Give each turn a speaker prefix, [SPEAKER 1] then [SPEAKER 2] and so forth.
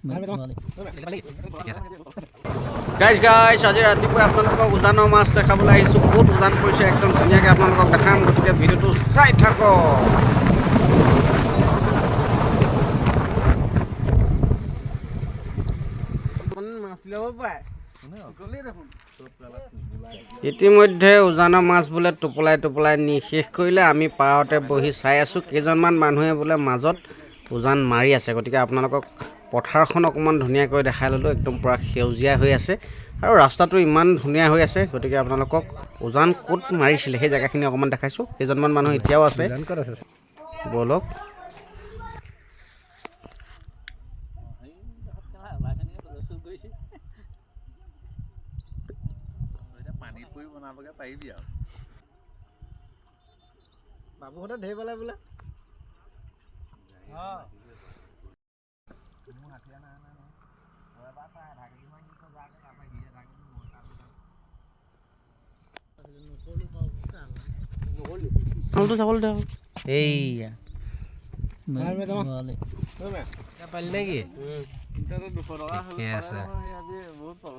[SPEAKER 1] ঠিকে আছে। Guys, guys, আজি ৰাতিপুৱা আপোনালোকক উজানৰ মাছ দেখাবলৈ আহিছোঁ। বহুত উজান পৰিছে, একদম ধুনীয়াকৈ আপোনালোকক দেখাম। গতিকে ভিডিঅ'টো চাই থাকক। মাছ ল'ব পাৰে। ইতিমধ্যে উজানৰ মাছ বোলে টোপলাই টোপলাই নি শেষ কৰিলে। আমি পাৰতে বহি চাই আছোঁ। কেইজনমান মানুহে বোলে মাজত উজান মাৰি আছে। গতিকে আপোনালোকক পথাৰখন অকণমান ধুনীয়াকৈ দেখাই ল'লোঁ। একদম পূৰা সেউজীয়া হৈ আছে আৰু ৰাস্তাটো ইমান ধুনীয়া হৈ আছে। গতিকে আপোনালোকক উজান ক'ত মাৰিছিলে, সেই জেগাখিনি অকণমান দেখাইছোঁ। কেইজনমান মানুহ এতিয়াও আছে। ব'লক।
[SPEAKER 2] পানীত পৰি বনাবগে পাৰিবি আৰু।
[SPEAKER 3] বাবুহঁতে ধেৰ পালে বোলে।
[SPEAKER 1] চাবলৈ দে। এইয়া।
[SPEAKER 3] পালি নেকি?
[SPEAKER 1] ঠিকে আছে।
[SPEAKER 2] বহুত পাব।